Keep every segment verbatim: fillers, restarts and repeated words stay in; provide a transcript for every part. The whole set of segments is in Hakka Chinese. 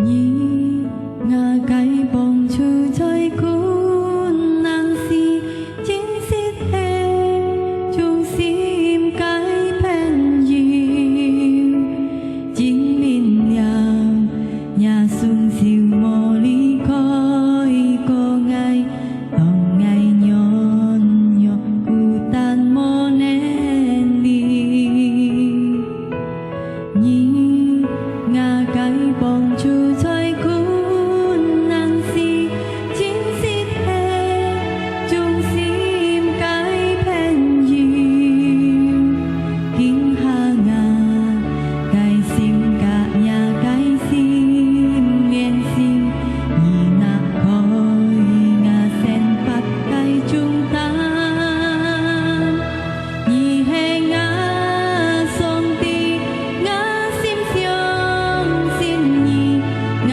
你，吾个幫助在困難時，真實係忠心个朋友。證明了，若雙手無離開過𠊎，當𠊎軟弱孤單無能力。 你，吾个幫助在困難時，真實係忠心个朋友。今下吾个心佮若个心連心，你拿開吾生活个重擔。 你係吾上帝，吾心相信你，吾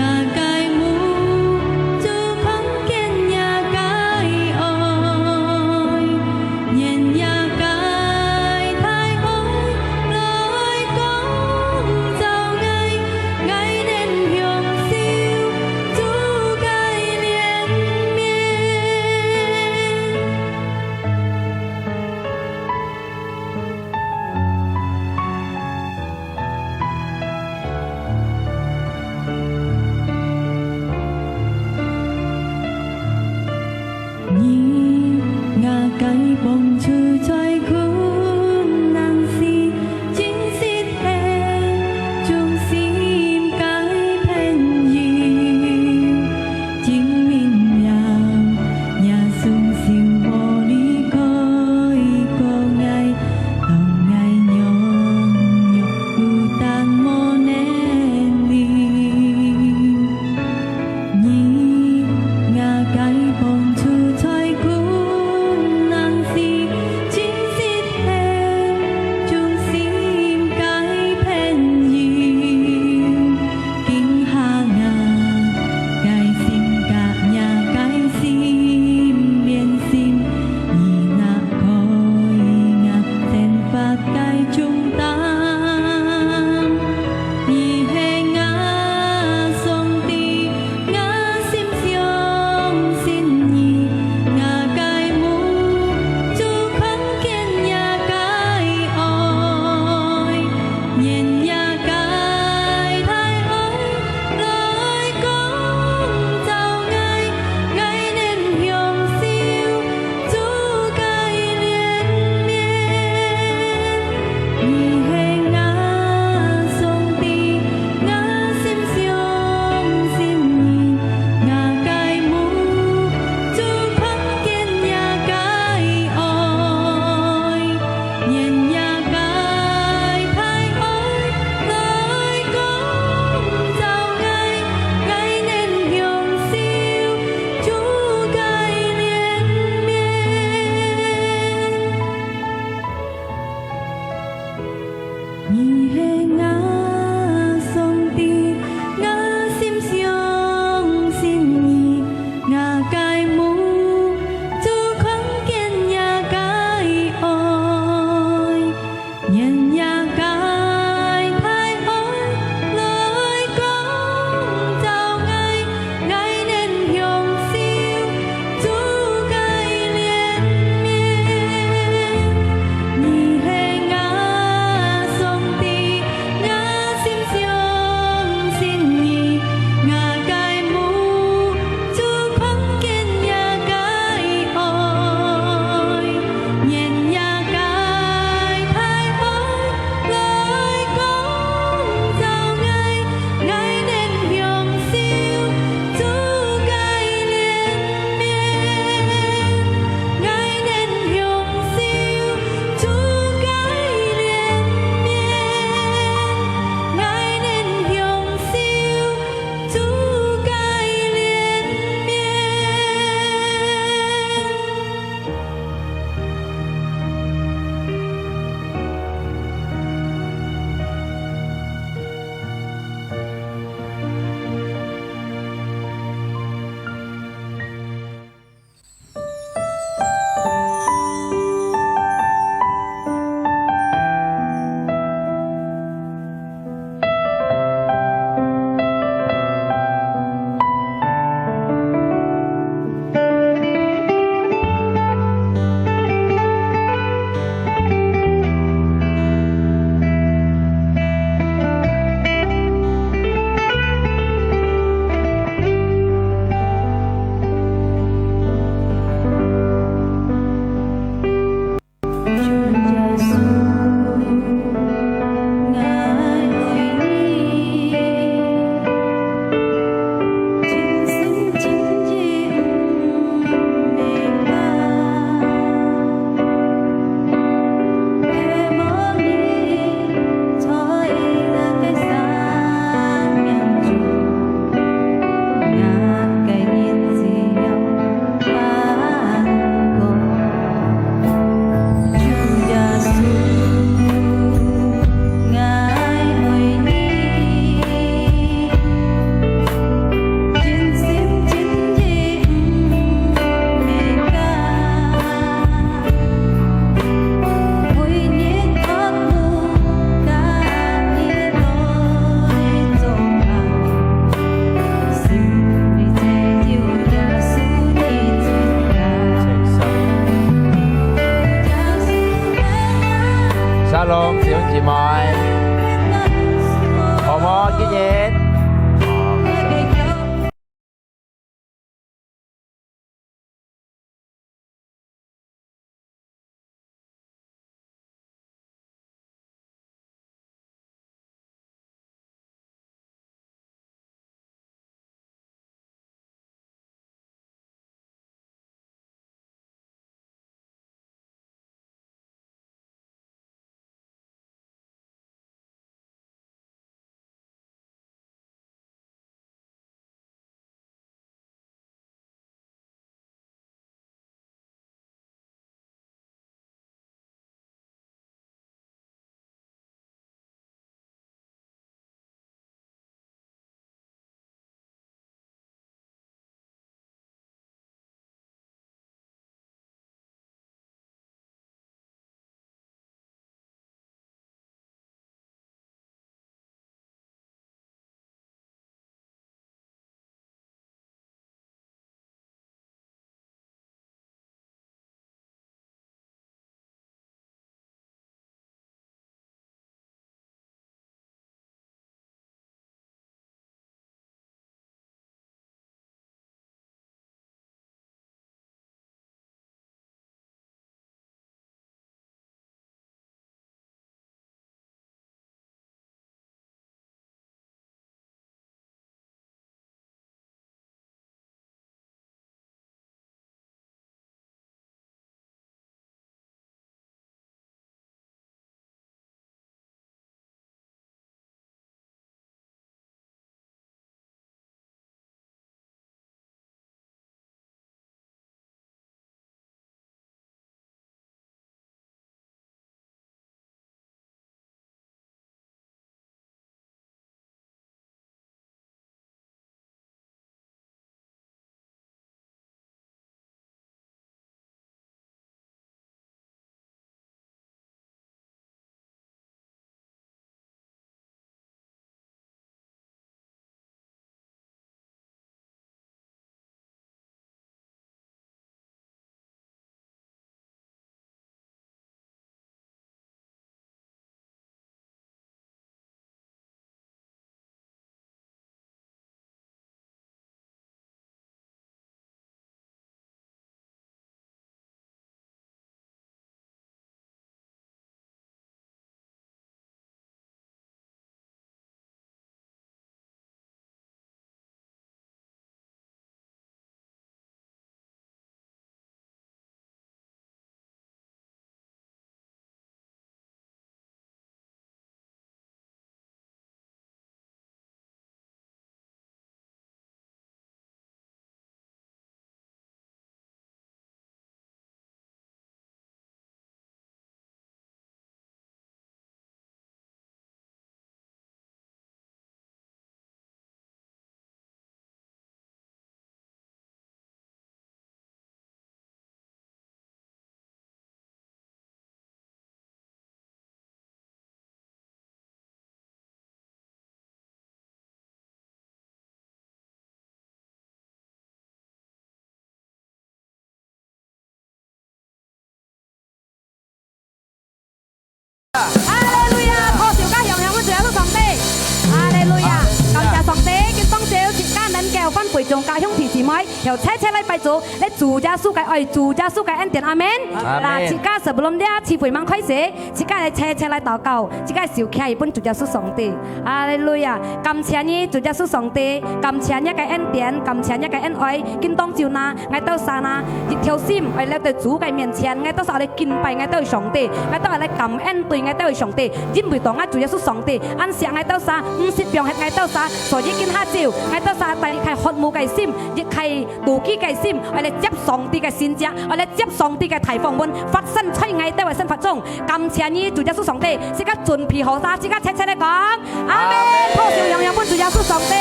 眾家兄弟姊妹，又齊齊來拜主，來主耶穌个愛，主耶穌个恩典，阿門。阿門。那自家sebelum這聚會吂開始，自家來齊齊來禱告，自家手擎分主耶穌上帝。哈利路亞！感謝你，主耶穌上帝，感謝你个恩典，感謝你个恩愛，今當晝哪，𠊎兜儕哪，一條心愛來到主个面前，𠊎兜儕來敬拜𠊎兜个上帝，𠊎兜儕來感恩對𠊎兜个上帝，因為當𠊎主耶穌上帝，恁惜𠊎兜儕，毋識放忒𠊎兜儕，所以今下晝，𠊎兜儕帶離開渴慕个心，離開 妒忌个心，愛來接上帝个神蹟，愛來接上帝个大豐滿，發生在𠊎兜个生活中。感謝你，主耶穌上帝，自家準備好儕，自家齊齊來講，阿門。阿門。拍手響響分主耶穌上帝。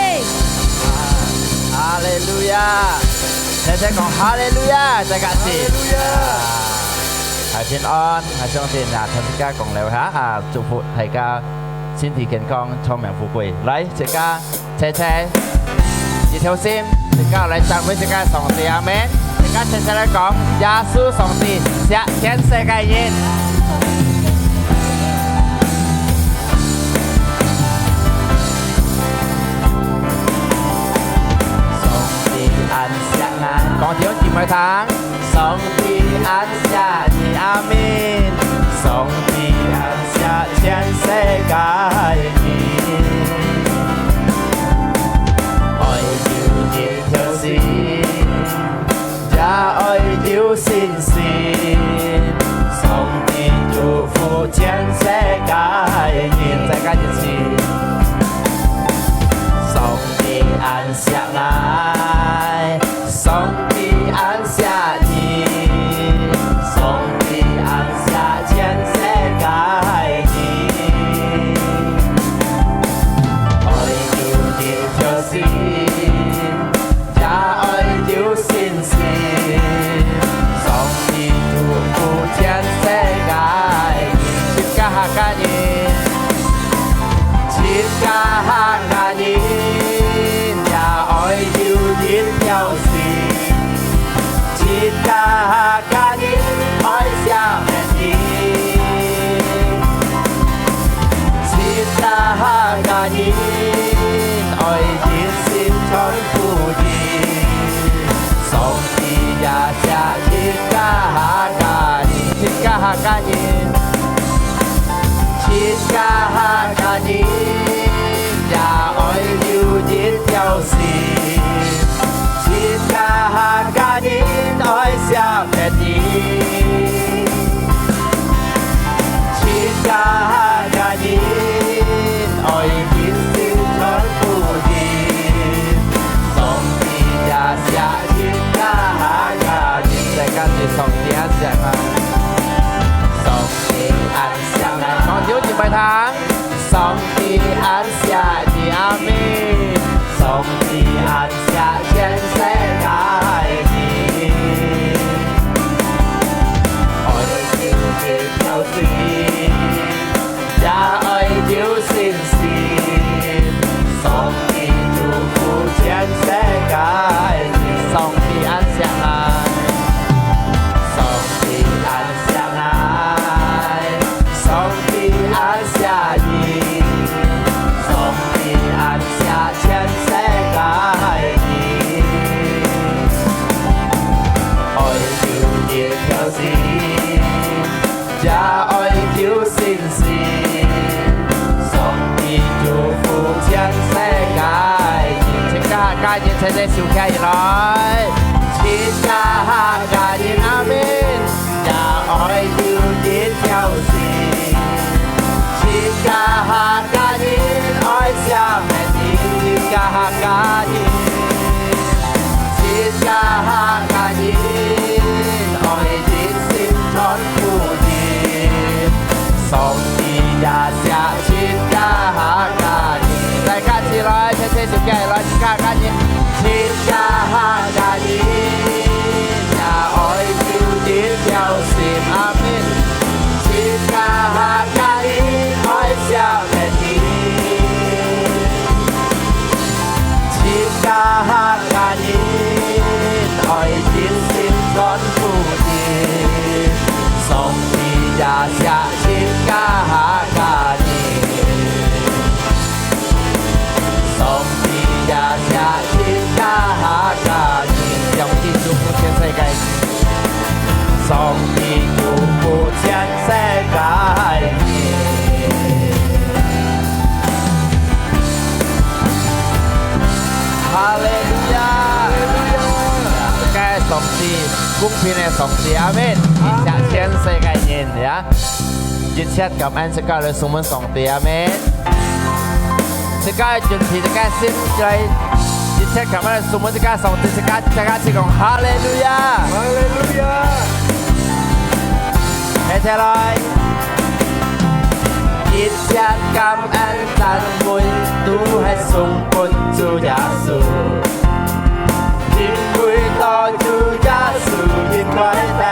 哈利路亞！齊齊講哈利路亞，再加一次。哈利路亞！大家平安，𠊎相信啊，同自家講了哈，啊，祝福大家身體健康，長命富貴。來，自家 齊齊，一條心，自家來讚美自家上帝，阿門。自家齊齊來講，耶穌上帝惜全世界人。上帝恁惜𠊎，講弟兄姊妹聽。 上帝恁惜你，阿門。上帝恁惜全世界人，愛有一條心，也愛有信心。上帝祝福全世界人，再加一次。上帝恁惜𠊎， 上帝恁惜你，上帝恁惜全世界人。愛有一條心，也愛有信心。上帝祝福全世界人，自家客家人。 自家客家人也愛有一條心，自家客家人愛惜別人，自家客家人愛一心傳福音。上帝也惜自家客家人，自家客家人。 自家客家人也愛有一條心，自家客家人愛惜別人，自家客家人愛一心傳福音。上帝也惜自家客家人，再加一次上帝也惜啊！上 上帝恁惜𠊎，講有一擺聽。上帝恁惜你，阿們。上帝恁惜全世界人，愛有一條心，也愛有信心。上帝祝福全世界人，上帝恁惜𠊎。上 帝恁惜𠊎，上帝恁惜你，上帝恁惜全世界人。愛有一條心，也愛有信心，上帝祝福全世界人。自家客家人齊齊手擎起來。自家客家人，阿們。 也愛有一條心，自家客家人愛惜別人，自家客家人，自家客家人愛一心傳福音。上帝也惜自家客家人，大家起來，齊齊手擎起來，自家客家人，自家客家人。 也愛有一條心，阿們。自家客家人愛惜別人，自上帝祝福全世界人。哈利路亞！哈利路亞！這个上帝，公平个上帝，阿門。一切全世界人呀，一切感恩，自家來送分上帝，阿門。 自家準備自家心來，一切感恩送分自家上帝，自家，自家去講哈利路亞。哈利路亞。一齊來。一切感恩讚美都係送分主耶穌，因為到主耶穌應該得。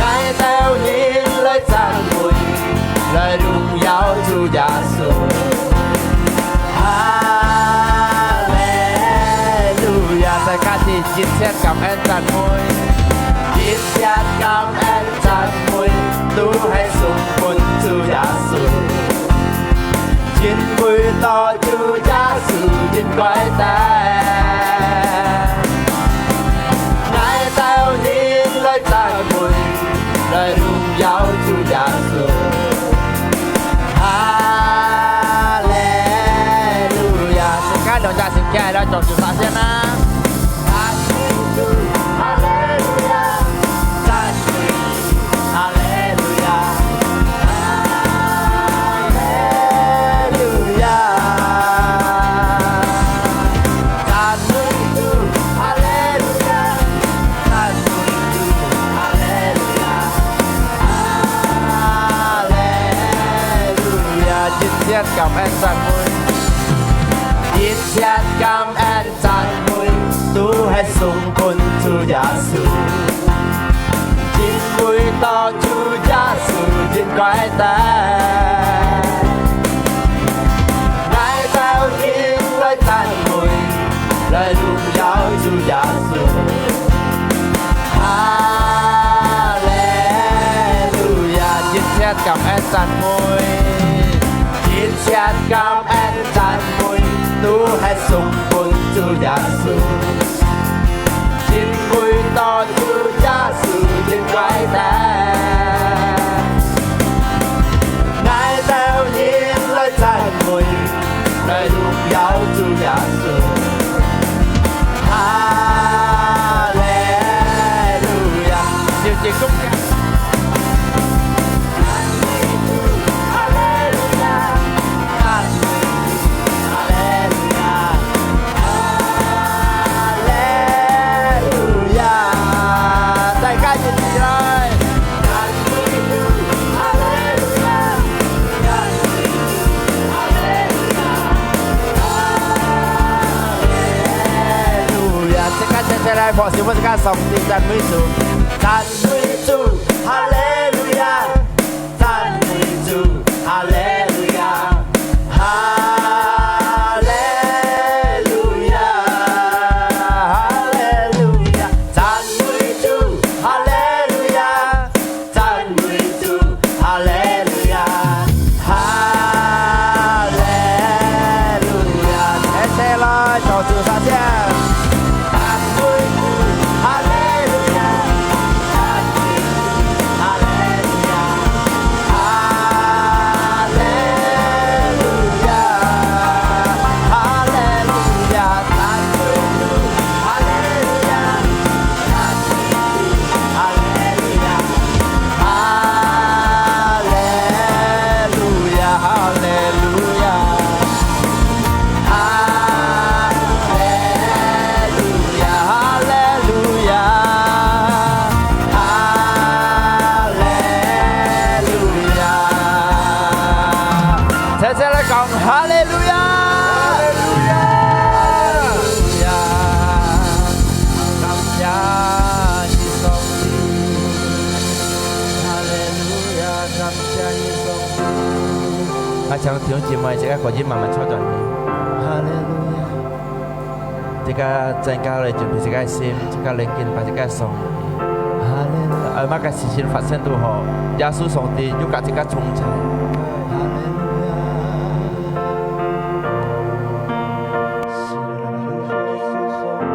𠊎兜人來讚美，來榮耀主耶穌。哈利路亞！自家一切感恩讚美，一切感恩讚美，都係送分主耶穌。 因為到主耶穌應該得。𠊎兜人來讚美，來榮耀主耶穌。哈利路亞！自家兩隻手擎起來，同主發聲啊！ 哈利路亞，哈利路亞，哈利路亞，讚美主，哈利路亞，讚美主，哈利路亞，哈利路亞，一切感恩讚美，一切感恩 讚美都係送分主耶穌，因為到主耶穌應該得。𠊎兜人來讚美，來榮耀主耶穌。哈利路亞！一切感恩讚美，一切感恩 讚美都係送分主耶穌，因為到主耶穌應該得。𠊎兜人來讚美，來榮耀主耶穌。哈利路亞！就這種 大家齊齊來，拍手分自家上帝，讚美主，讚美主，哈利路亞！ 讚美主，哈利路亞，哈利路亞，哈利路亞，讚美主，哈利路亞，讚美主，哈利路亞，哈利路亞。齊齊來，同主發聲。 哈利路亞，哈利路亞，哈利路亞，哈利路亞，讚美主，哈利路亞，讚美主，哈利路亞，哈利路亞，哈利路亞。 哈利路亞，哈利路亞，哈利路亞。齊齊來講，哈利路亞！哈利路亞！哈利路亞！感謝你，上帝！哈利路亞！感謝你，上帝！啊，請弟兄姊妹，自家可以慢慢坐轉去。哈利路亞！ 自家增加來準備自家个心，自家來敬拜自家个上帝。哈利路亞！愛麼个事情發生都好，耶穌上帝有佮自家同在。哈利路亞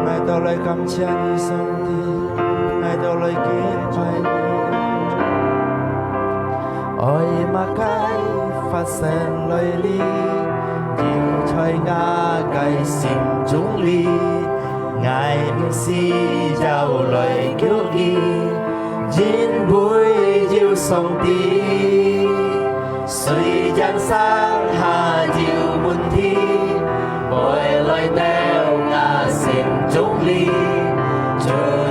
！𠊎兜來感謝你，上帝。發生來臨，有在𠊎个心中裡，𠊎毋使要來求佢，因為有上帝。雖然生下有問題，會來到𠊎心中裡，主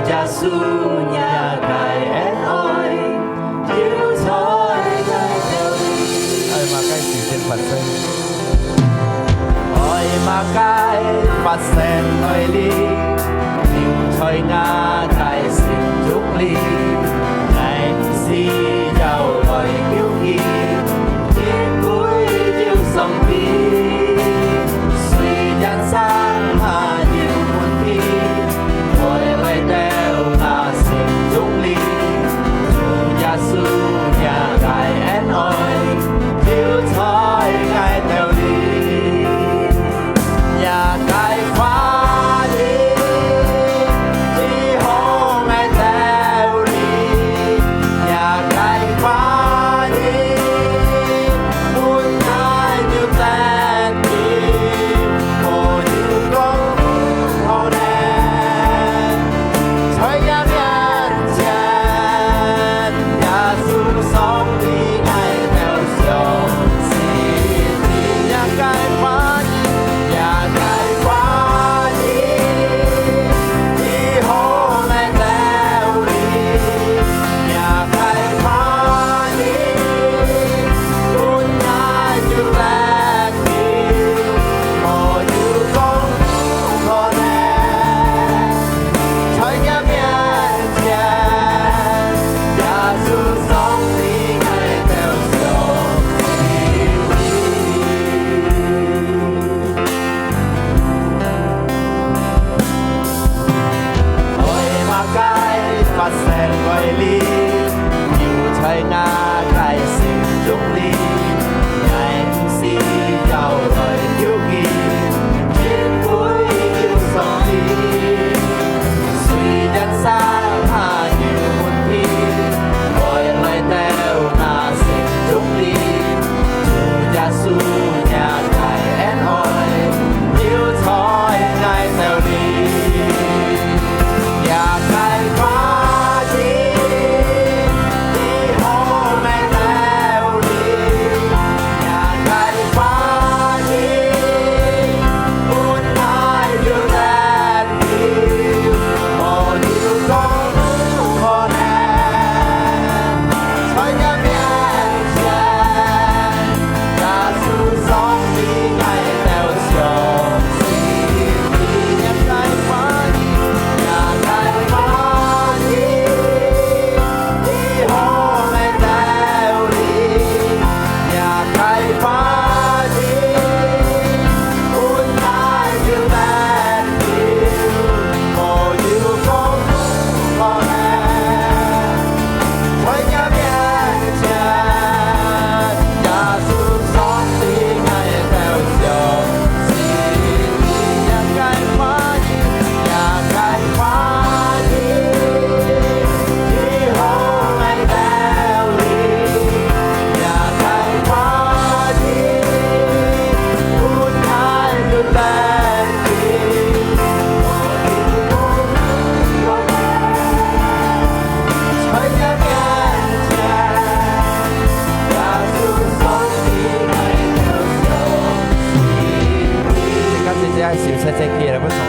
耶穌若个恩愛， 就在𠊎兜裡。愛麼个事情發生？愛麼个發生來臨，就在𠊎个心中裡，𠊎毋使要來求佢，因為有上帝。雖然生下有問題， 會來到𠊎心中裡，主耶穌若个恩愛，就在𠊎兜裡。若个話語，醫好𠊎兜裡，若个話語，分𠊎有得 愛麼个發生來臨，就在𠊎个心中裡，𠊎毋使要來求佢，因為有上帝。雖然生下有問題，會來到𠊎心中裡，主耶穌若个恩愛， 就在𠊎兜裡。若个話語，醫好𠊎兜裡。若个話語，分𠊎有得 感謝這愛受切切氣來分上帝。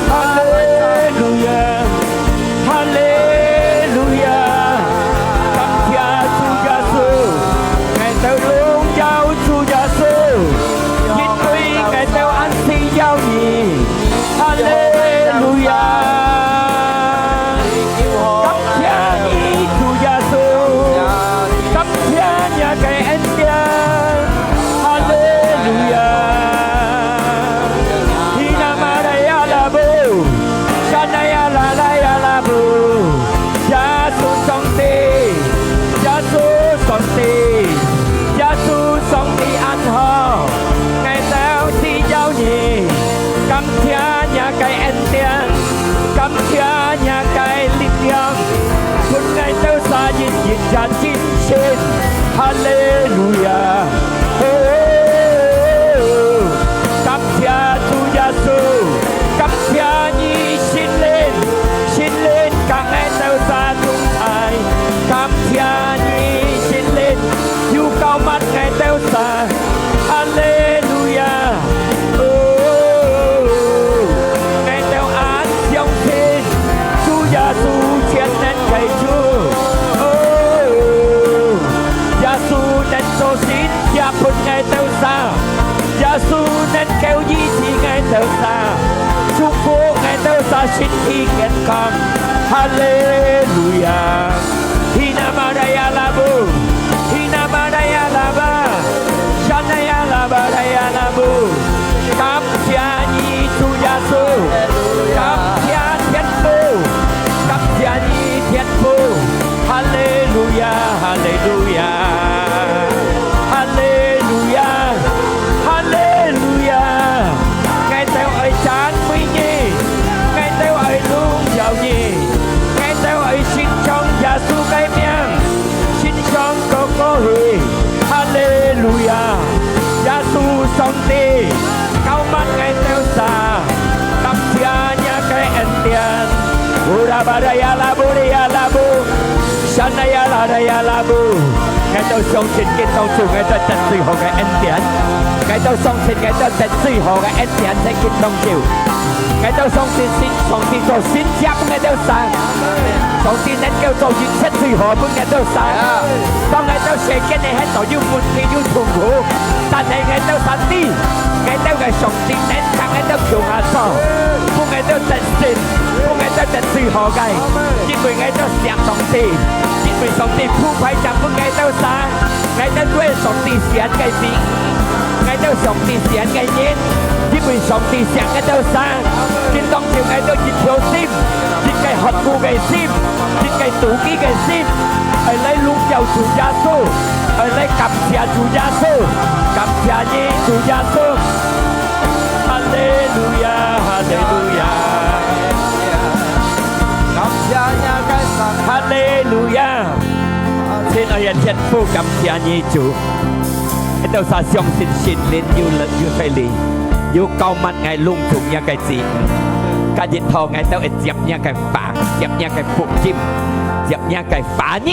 哈利路亞，哈利路亞，感謝主耶穌，𠊎兜榮耀主耶穌，因為𠊎兜恁需要你。哈利路亞，感謝你，主耶穌，感謝你个恩典。 哈利路亞！Hina maraya labu, shanaya laraya labu。耶穌上帝，耶穌上帝，耶穌上帝恁好，𠊎兜需要你，感謝你个恩典，感謝你个力量，分𠊎兜儕日日也真 神。哈利路亞！哦，感謝主耶穌，感謝你聖靈，聖靈佮𠊎兜儕同在。感謝你聖靈，又膏抹𠊎兜儕。哈利路亞！ 哦，𠊎兜恁相信，主耶穌全能个主。哦，耶穌能做神蹟分𠊎兜儕，耶穌能夠醫治𠊎兜儕，祝福𠊎兜儕身體健康。哈利路亞！ Hina maraya labu, hina maraya laba, shanaya labaraya labu。感謝你，主耶穌，感謝天父，感謝你，天父。哈利路亞，哈利路亞，哈利路亞，哈利路亞！𠊎兜愛讚美你，𠊎兜愛榮耀你。 𠊎兜愛稱頌耶穌个名，稱頌到過去。哈利路亞！耶穌上帝，膏抹𠊎兜儕，感謝若个恩典。Ura baraya labu ria labu, shanaya laraya labu。𠊎兜相信今當晝𠊎兜得最好个恩典，𠊎兜相信𠊎兜得最好个恩典在今當晝。 𠊎兜相信神，上帝做神蹟分𠊎兜儕，上帝能夠做一切最好分𠊎兜儕。當𠊎兜世間裡歇到有問題、有痛苦，但係𠊎兜儕知，𠊎兜个上帝能同𠊎兜共下做，分𠊎兜得勝，分𠊎兜得最好个，因為𠊎兜惜上帝，因為上帝鋪排正分𠊎兜儕。 𠊎兜做上帝選个子，𠊎兜上帝選个人，因為上帝惜𠊎兜儕，今當晝𠊎兜一條心，一個渴慕个心，一個妒忌个心，愛來榮耀主耶穌，愛來感謝主耶穌，感謝你，主耶穌。哈利路亞，哈利路亞，感謝你个神，哈利路亞。 親愛个天父，感謝你，主。𠊎兜儕相信聖靈有力有勢力，有膏抹𠊎攏總若个子女。今日頭𠊎兜會接若个話，接若个福音，接若个話語，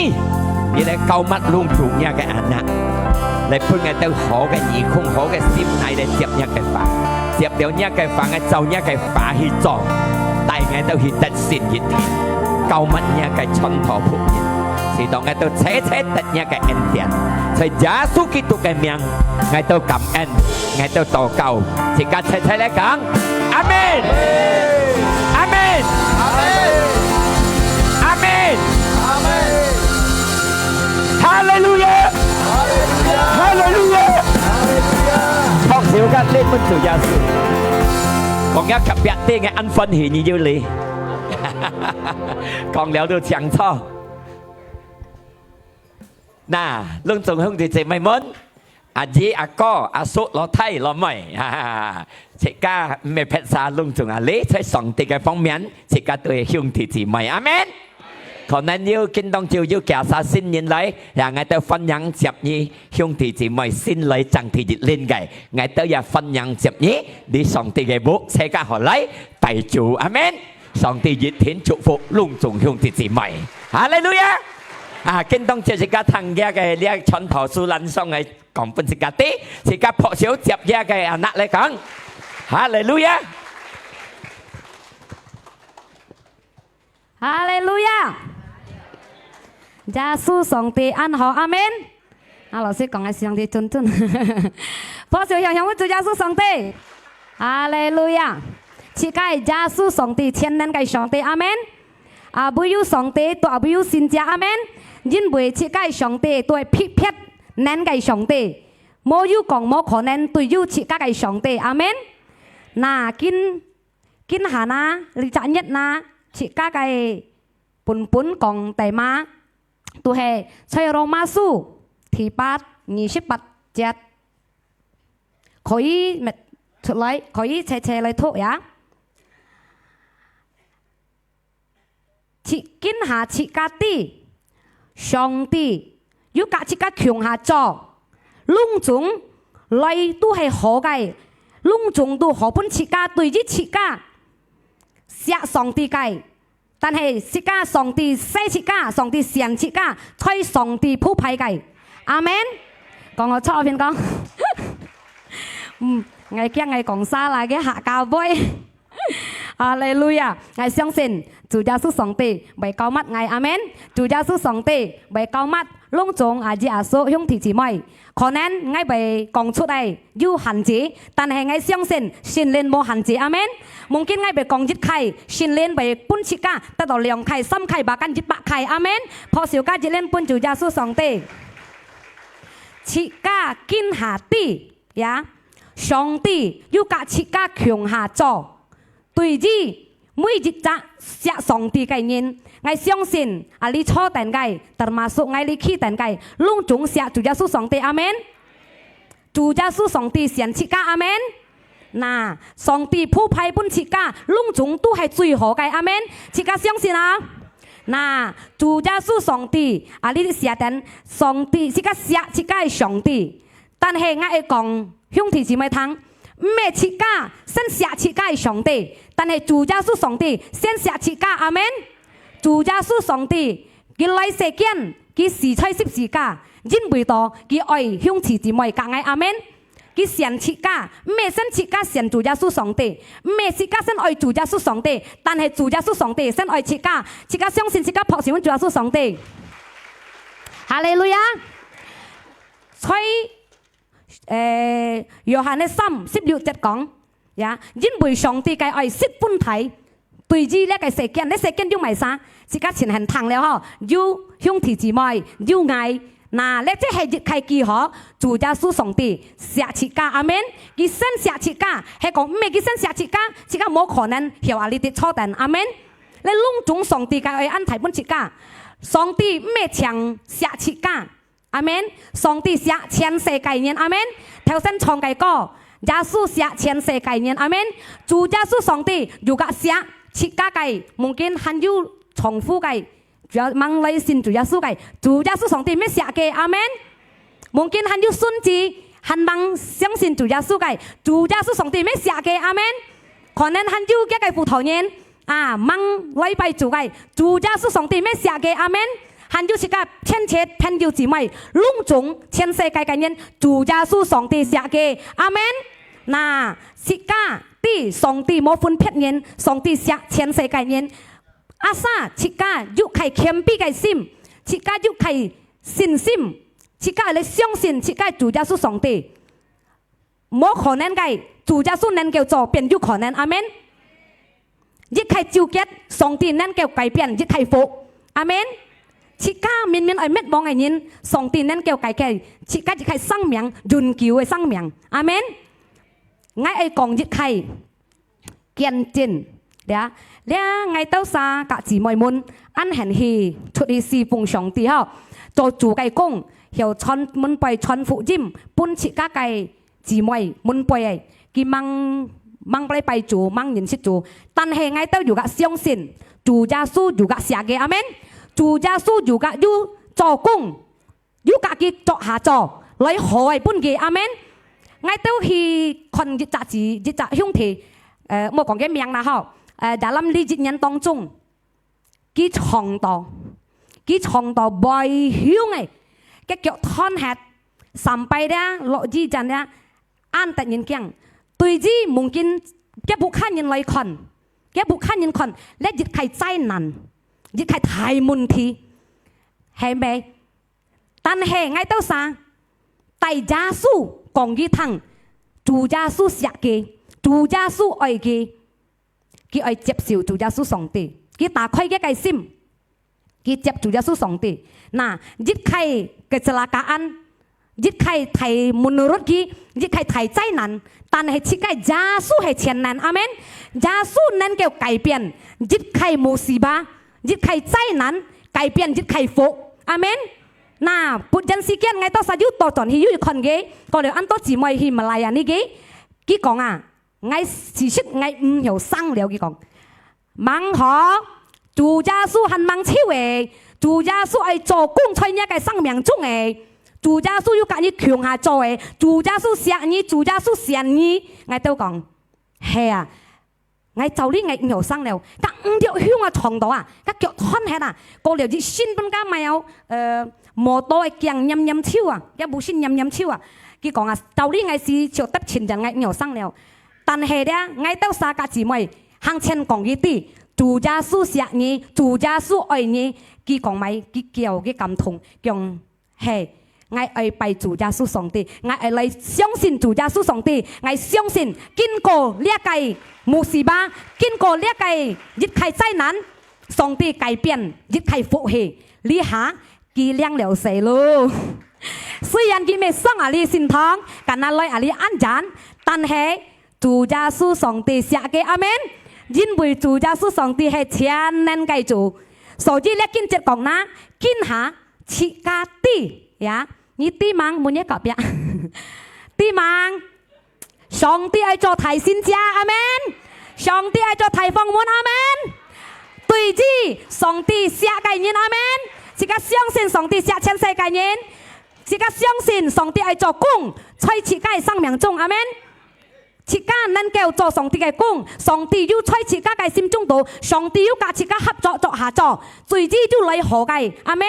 你來膏抹攏總若个anak，來分𠊎兜好个耳空、好个心來，來接若个話，接了若个話，𠊎照若个話去做，帶𠊎兜去得勝一天，膏抹若个傳道僕人。 使到𠊎兜齊齊得若个恩典。在耶穌基督个名，𠊎兜感恩，𠊎兜禱告，自家齊齊來講，阿門，阿門，阿門，阿門。哈利路亞，哈利路亞，哈利路亞。拍手佮讚美主耶穌。講若隔壁个恁歡喜，你就來。講了都清楚。 那，攏總兄弟姊妹們，阿姨、阿哥、阿叔、老弟、老妹，哈哈哈，自家毋係別儕，攏總啊，這在上帝个方面，自家都係兄弟姊妹，阿門。可能有今當晝有幾儕新人來，也𠊎兜歡迎接你，兄弟姊妹新來正第一輪个，𠊎兜也歡迎接你，你上帝个屋，自家好來拜主，阿門。 上帝一定祝福攏總兄弟姊妹。哈利路亞！啊，今當晝自家聽這个，這傳道書欄上个講分自家知，自家拍手接這个anak來講。哈利路亞！哈利路亞！耶穌上帝恁好，阿門。啊，老師講个上帝尊尊。拍手響響，主耶穌上帝。哈利路亞！自家耶穌上帝，全能个上帝，阿門。啊，唯有上帝，都唯有神蹟，阿門。因為自家上帝都係特別能个上帝，無有講無可能，都有自家个上帝，阿門。那今，今下那，這隻月那，自家个本本講題目，都係在羅馬書第八，二十八節，可以搣出來，可以齊齊來讀呀。 自，今下自家知，上帝有佮自家共下做，攏總來都係好个，攏總都好分自家，對於自家惜上帝个，但係自家上帝惜自家，上帝選自家，在上帝鋪排个。阿門。講𠊎坐邊講，嗯，𠊎驚𠊎講salah个客家話。 哈利路亞！𠊎相信主耶穌上帝會膏抹𠊎，阿門。主耶穌上帝會膏抹攏總啊，姊阿叔兄弟姊妹。可能𠊎會講出來有限制，但係𠊎相信聖靈無限制，阿門。Mungkin𠊎會講一个，聖靈會分自家得到兩个、三个，bahkan一百个，阿門。拍手加一輪分主耶穌上帝。自家今下知， 呀，上帝有佮自家共下做，對於每一隻惜上帝个人，𠊎相信啊，這坐等个，termasuk𠊎這企等个，攏總惜主耶穌上帝，阿門。主耶穌上帝選自家，阿門。那，上帝鋪排分自家，攏總都係最好个，阿門。自家相信啊？那，主耶穌上帝啊，這寫等，上帝，自家惜自家个上帝。 但係𠊎愛講，兄弟姊妹聽，毋係自家先惜自家个上帝，但係主耶穌上帝先惜自家，阿門。主耶穌上帝，佢來世間，佢死在十字架，因為到佢愛兄弟姊妹佮𠊎，阿門。佢選自家，毋係先自家選主耶穌上帝，毋係自家先愛主耶穌上帝，但係主耶穌上帝先愛自家，自家相信自家拍手分主耶穌上帝。哈利路亞！在 誒，約翰个三十六節講，呀，因為上帝个愛十分大，對於這个世間，這世間有麼儕？自家前行聽了吼，有兄弟姊妹，有𠊎，那，這就係一个記號，主耶穌上帝惜自家，阿門。佢先惜自家，係講毋係佢先惜自家，自家無可能曉啊，這坐等，阿門。這攏總上帝个愛恁大分自家，上帝毋係淨惜自家。 阿門。上帝惜全世界人，阿門。頭先唱个歌，耶穌惜全世界人，阿門。主耶穌上帝有佮惜自家个，mungkin還有丈夫个，主要吂來信主耶穌个，主耶穌上帝乜惜个，阿門。Mungkin還有孫子，還吂相信主耶穌个，主耶穌上帝乜惜个，阿門。可能還有幾个葡萄園， 啊，吂來拜主个，主耶穌上帝乜惜个，阿門。還有自家親戚、朋友、姊妹，攏總全世界个人，主耶穌上帝惜个，阿門。那，自家知上帝無分別人，上帝惜全世界人。Asal自家有个謙卑个心，自家有个信心，自家來相信自家主耶穌上帝。 無可能个，主耶穌能夠做，變有可能。阿門。一个糾結，上帝能夠改變一个福。阿門。自家明明愛滅亡个人，上帝能夠改變自家一个生命，永久个生命。阿門。𠊎愛講一个 見證。這，這𠊎兜儕佮姊妹們，恁興去出去侍奉上帝吼，做主个工，曉傳，門背傳福音，分自家个姊妹門背个，佢吂，吂來拜主，吂認識主，但係𠊎兜有佮相信，主耶穌有佮惜个，阿門。主耶穌有佮有做工， 有佮佢做下做，來好个分佢，阿門。𠊎兜去看一隻姊，一隻兄弟，呃，莫講佢名啦吼，呃，dalam這一年當中，佢撞到，佢撞到背胸个，个腳斷忒， sampai這落雨陣這，恁得人驚。對於mungkin佢屋下人來看，佢屋下人看，這一個災難，一個大問題，係無？但係𠊎兜儕，帶耶穌講佢聽，主耶穌惜佢，主耶穌愛佢，佢愛接受主耶穌上帝，佢打開佢个心，佢接主耶穌上帝。那，一個kecelakaan，一個大，menurut佢，一個大災難，但係自家耶穌係全能，阿門。耶穌能夠改變一個musibah，一個災難，改變一個福，阿門。那，不然時間，𠊎兜儕有倒轉去，有去看佢，過了恁多姊妹去Malaya呢佢，佢講啊， 𠊎其實𠊎毋曉生了，佢講。吂好，主耶穌還吂走誒，主耶穌愛做工在若个生命中誒，主耶穌有佮你共下做誒，主耶穌惜你，主耶穌選你。𠊎兜講，係啊，𠊎照理𠊎毋曉生了，該五六胸啊長到啊，該腳斷忒啊，過了一身分該買哦，呃，摩托个鏡黏黏手啊，也無信黏黏手啊。佢講啊，照理𠊎係笑得親人，𠊎毋曉生了。 但係這，𠊎兜儕个姊妹，行前講佢知，主耶穌惜你，主耶穌愛你，佢講麼，佢叫佢感動，講，係，𠊎愛拜主耶穌上帝，𠊎愛來相信主耶穌上帝，𠊎相信經過這個musibah，經過這個一個災難，上帝改變一個福氣，這下佢領了洗咯。雖然佢毋係上啊這聖堂，敢若來啊這恁遠，但係 主耶穌上帝惜佢，阿門。因為主耶穌上帝係全能个主，所以這經節講哪，今下自家知，呀，你知吂？問若隔壁，知吂？上帝愛做大神蹟，阿門。上帝愛做大訪問，阿門。對於上帝惜个人，阿門。自家相信上帝惜全世界人，自家相信上帝愛做工在自家个生命中，阿門。 自家能夠做上帝个工，上帝有在自家个心中肚，上帝有佮自家合作做下做，最終就來好个。阿門。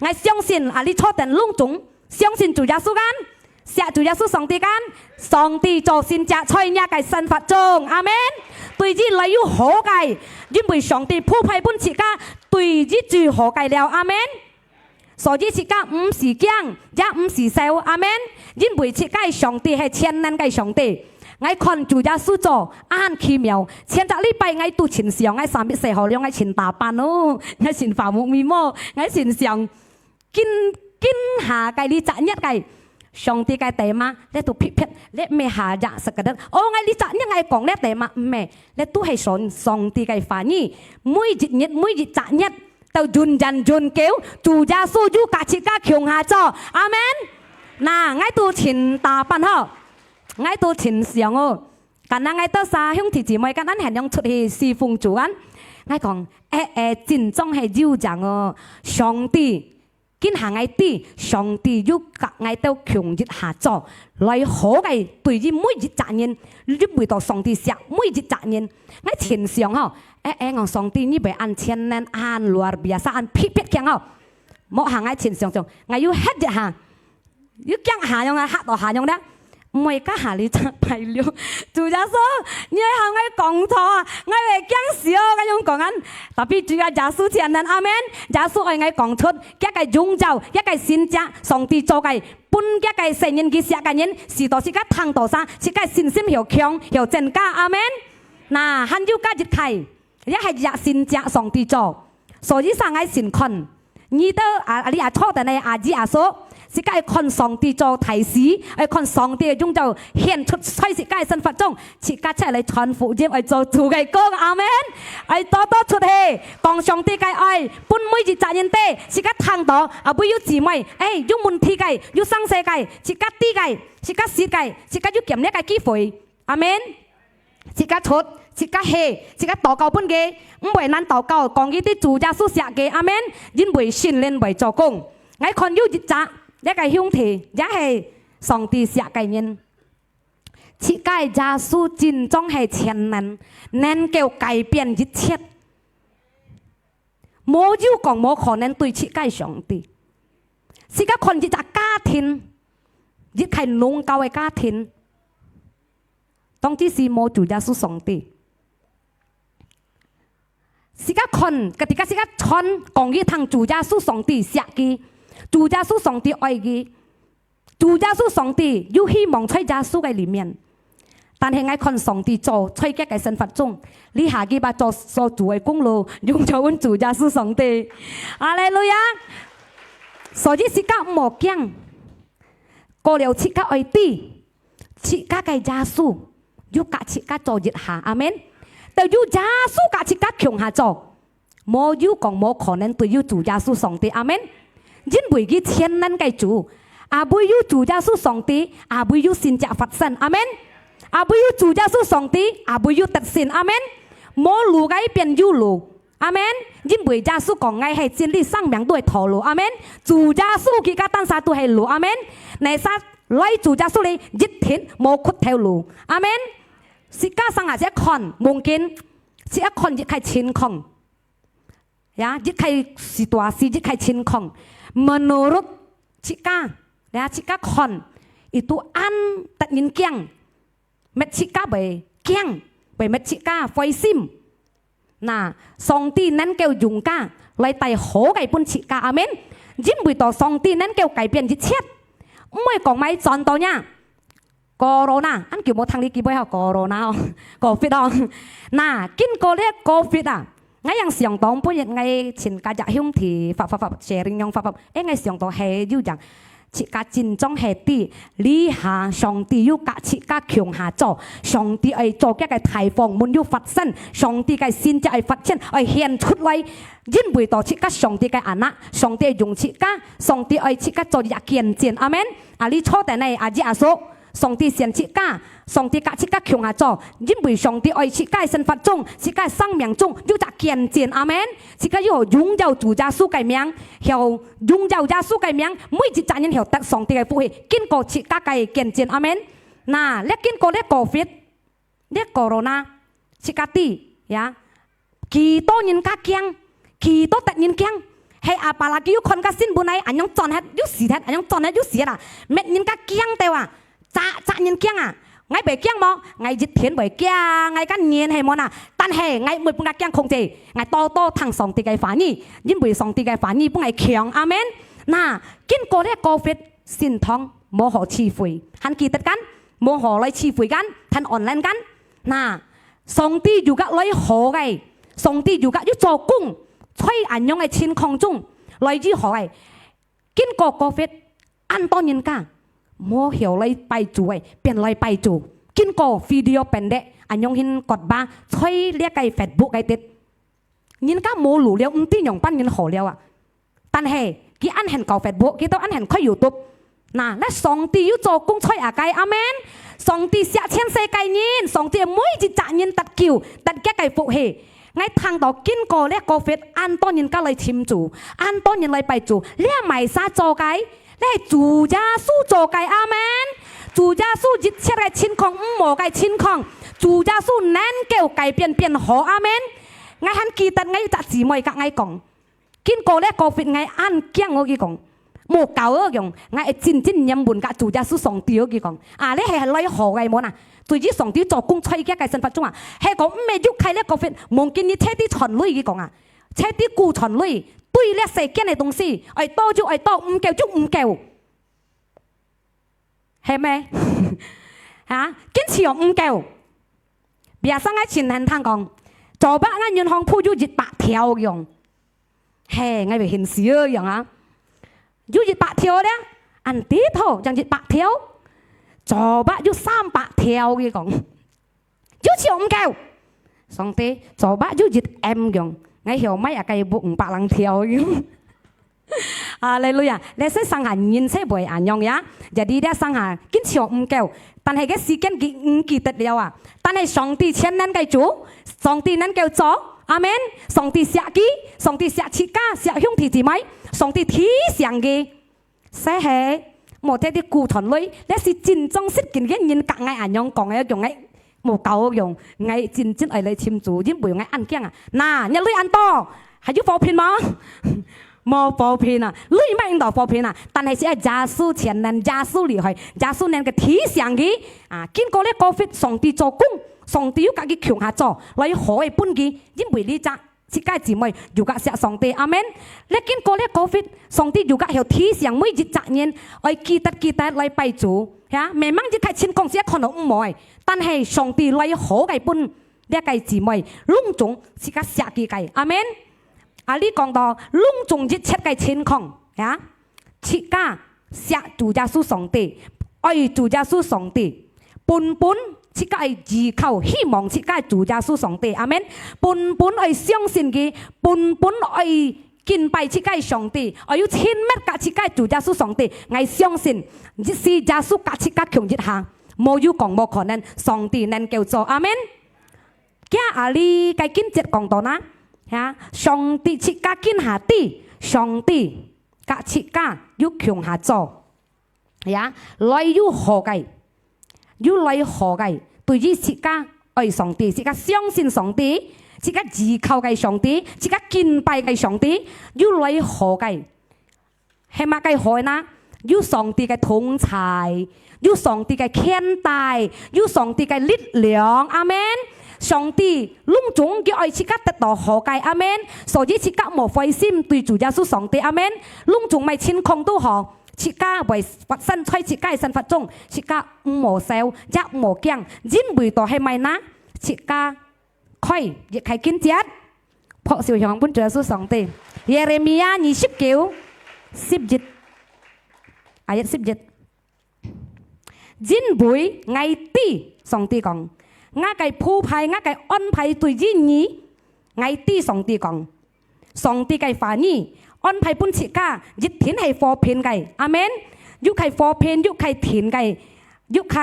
𠊎相信啊，你坐等攏總相信主耶穌kan，惜主耶穌上帝kan，上帝做神蹟在若个生活中。阿門。對於來有好个，因為上帝鋪排分自家對於最好个了。阿門。 所以自家毋使驚，也毋使愁，阿門。因為自家个上帝係全能个上帝。𠊎看主耶穌做恁奇妙，前隻禮拜𠊎都盡想，𠊎三日洗好了，𠊎盡打扮哦，𠊎盡化目眉毛，𠊎盡想，今，今下个這隻月个上帝个tema，這都撇撇，這毋係下隻sekedar。哦，𠊎這隻月𠊎講這tema，毋係，這都係上，上帝个話語，每一日，每一隻月。 到永遠永久，主耶穌有佮自家共下做。阿門。那，𠊎都盡打扮吼，𠊎都盡想哦。Karena𠊎兜儕兄弟姊妹，kan恁樣出去侍奉主kan。𠊎講，誒，誒，真正係有影哦。上帝，今下𠊎知，上帝有佮𠊎兜共一下做，來好个對於每一隻人，因為到上帝惜每一隻人。𠊎盡想吼， 誒，誒，𠊎上帝，你會恁全能，恁luar biasa，恁特別強吼。莫下𠊎盡想像，𠊎又嚇一下，又驚下樣啊，嚇到下樣了。毋會，該下這隻拜六，主耶穌，你愛喊𠊎講錯啊，𠊎會驚死哦，該樣講啊。Tapi主啊，耶穌全能，阿門。耶穌愛𠊎講出，佢个榮耀，佢个神蹟，上帝做个，分佢个細人，佢惜个人，使到自家聽到儕，自家信心曉強，曉增加，阿門。那，還有加一個， 也係這神蹟上帝做。所以儕𠊎先看，你兜啊，你啊坐等个阿姨阿叔，自家愛看上帝做大事，愛看上帝个榮耀顯出在自家个生活中，自家出來傳福音，愛做主个工，阿門。愛多多出去，講上帝个愛，分每一隻人知，自家聽到，啊，會有姊妹，誒，有問題个，有生死个，自家知个，自家識个，自家有建立个機會。 阿門。自家出，自家去，自家禱告分佢，毋會難禱告，講佢知主耶穌惜佢，阿門。因為聖靈會做工。𠊎看有一隻，這個兄弟，也係上帝惜个人。自家耶穌真正係全能，能夠改變一切。 無有講無可能對自家上帝。自家看一隻家庭，一個農耕个家庭，當其時無主耶穌上帝。自家看，ketika自家傳講佢聽主耶穌上帝惜佢，主耶穌上帝愛佢，主耶穌上帝有希望在耶穌个裡面。但係𠊎看上帝做在佢个生活中，這下佢把做，做主个功勞，用在阮主耶穌上帝。哈利路亞！所以自家毋好驚，過了自家愛知，自家个耶穌有佮自家做一下。阿門。就有耶穌佮自家共下做。 無有講無可能對有主耶穌上帝。阿門。因為佢全能个主，阿會有主耶穌上帝，阿會有神蹟發生。阿門。阿會有主耶穌上帝，阿會有得勝。阿門。無路个變有路。阿門。因為耶穌講，𠊎係真理、生命，都係道路。阿門。主耶穌佢个單儕都係路。阿門。哪儕來主耶穌裡，一定無缺頭路。阿門。自家上下自家看，mungkin自家看一個情況。 Ya，一個situasi，一個情況，menurut自家，ya，自家看，itu恁得人驚，搣自家會驚，會搣自家灰心。那，上帝能夠用佢來帶好个分自家。阿門。因為到上帝能夠改變一切，毋會講買轉到呀。 Corona，恁久無聽你幾擺吼，Corona哦，Covid哦。那，經過這Covid啊，𠊎樣想當，本日𠊎尋家姐兄弟，發，發，發，sharing樣發，發，誒，𠊎想到係有樣，自家真正係知，這下上帝有佮自家共下做，上帝愛做佢个大方，門有發生，上帝个神蹟愛發生，愛顯出來，因為到自家上帝个anak，上帝用自家，上帝愛自家做一個見證，阿門。啊，你坐等呢，阿姨阿叔， 上帝選自家，上帝佮自家共下做，因為上帝愛自家个生活中，自家个生命中有隻見證。阿門。自家有榮耀主耶穌个名，曉榮耀耶穌个名，每一隻人曉得上帝个福氣，經過自家个見證。阿門。那，這經過這Covid，這Corona，自家知，ya， 幾多人家驚，幾多得人驚，係apalagi有看个新聞來，恁樣轉忒又死忒，恁樣轉忒又死忒啦，搣人家驚到啊，扎，扎人驚啊！𠊎會驚無？𠊎一定會驚，𠊎个人係無哪，但係𠊎毋會分佢驚控制，𠊎多多聽上帝个話語，因為上帝个話語分𠊎強。阿門。那，經過這Covid，聖堂無好聚會，還記得kan？無好來聚會kan？還online kan？ 那，上帝有个來好个，上帝有个有做工，在恁樣个情況中來醫好个。經過Covid，恁多人家無曉來拜主个，變來拜主。經過video pendek，恁樣hin khotbah，在這个Facebook个底，人家無路了，毋知仰般人好了啊！ 但係，佢恁肯搞Facebook，佢都恁肯開YouTube。那，那上帝有做工在啊个，阿門。上帝惜全世界人，上帝每一隻人得救，得佢个福氣。𠊎聽到經過這Covid，恁多人家來尋主，恁多人來拜主，這毋係儕做个，這係主耶穌做个，阿門。主耶穌一切个情況，毋好个情況，主耶穌能夠改變變好，阿門。𠊎還記得𠊎有隻姊妹佮𠊎講， 經過這Covid，𠊎恁驚，𠊎佢講，無搞，𠊎講，𠊎會真真念問个主耶穌上帝，𠊎佢講，啊，這係來好个無哪？對於上帝做工在佢个生活中啊，係講毋係有開這Covid，mungkin你徹底賺鐳，佢講啊，徹底顧賺鐳，對這世間个東西，愛多就愛多，毋夠就毋夠。 係無？哈？堅持哦，毋夠。Biasa𠊎親人聽講，昨晡𠊎銀行簿有一百條樣。嘿，𠊎會現時樣啊。有一百條咧，恁底頭正一百條。昨晡有三百條，佢講。 有就毋夠。上帝，昨晡有一M樣，𠊎曉買啊，該屋五百零條樣。哈利路亞！這世上下人就毋會恁樣呀。Jadi這上下緊就毋夠，但係个時間佢毋記得了啊。但係上帝全能个主，上帝能夠做，阿門。上帝惜佢，上帝惜自家，惜兄弟姊妹，上帝提醒佢。 細係，無得你顧賺鐳，這係真正識經个人佮𠊎恁樣講个，用个無夠用，𠊎真真愛來尋主，因為𠊎恁驚啊！那，若鐳恁多，還有貨品無？無和平啊，你毋應當和平啊，但係係耶穌全能，耶穌厲害，耶穌能夠提醒佢啊，經過這COVID，上帝做工，上帝有佮佢共下做，來好个分佢，因為你隻自家姊妹有佮惜上帝，阿門。這經過這COVID，上帝有佮曉提醒每一隻人，愛記得記得來拜主，呀，明明一切情況係看到毋好个，但係上帝來好个分這个姊妹，攏總自家惜佢个，阿門。啊，你講到攏總一切个情況，呀，自家惜主耶穌上帝，愛主耶穌上帝，本本自家愛依靠、希望自家主耶穌上帝，阿門。本本愛相信佢，本本愛敬拜自家上帝，愛有親密佮自家主耶穌上帝。𠊎相信，一時耶穌佮自家共一下，無有講無可能，上帝能夠做，阿門。 今啊，這个經節講到哪，哈，上帝自家共下知，上帝佮自家有共下做，呀，來有好个，有來好个，對於自家愛上帝，自家相信上帝，自家依靠个上帝，自家敬拜个上帝，有來好个。 係麼个好呢？有上帝个同在，有上帝个牽帶，有上帝个力量。阿門。上帝攏總佢愛自家得到好个。阿門。所以自家莫灰心，對主耶穌上帝。阿門。攏總麼个情況都好，自家會發生在自家个生活中，自家毋好愁，也毋好驚，因為到係麼个呢？自家 開，一開經節，拍手響分主耶穌上帝。耶利米亞二十九，十一，ayat十一。因為𠊎知，上帝講，𠊎个鋪排，𠊎个安排對於你，𠊎知，上帝講。 上帝个話語，安排分自家，一定係和平个。阿門。有个和平，有个甜个，有个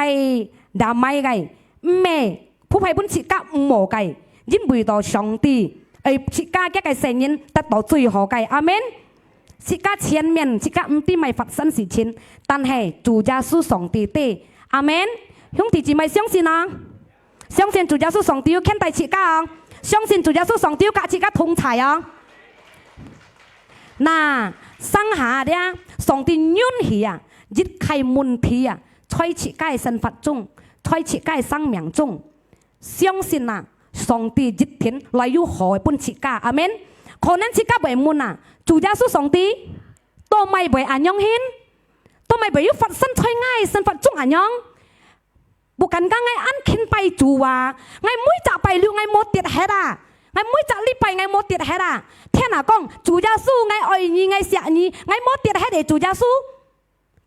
damai个，毋係鋪排分自家毋好个，因為到上帝，愛自家个个生命得到最好个。阿門。自家前面，自家毋知麼个發生事情，但係主耶穌上帝知。阿門。兄弟姊妹，相信啊！ 相信主耶穌上帝有牽帶自家哦，相信主耶穌上帝有佮自家同在哦。那，上下這，上帝允許啊，一切問題啊，在自家个生活中，在自家个生命中，相信啊，上帝一定來有好个分自家。阿門。可能自家會問啊，主耶穌上帝，做麼个會恁樣形？做麼个會有發生在𠊎个生活中恁樣？ Bukankah𠊎恁勤拜主啊？𠊎每隻拜六𠊎無跌忒啊？𠊎每隻禮拜𠊎無跌忒啊？天啊講，主耶穌，𠊎愛你，𠊎惜你，𠊎無跌忒个主耶穌。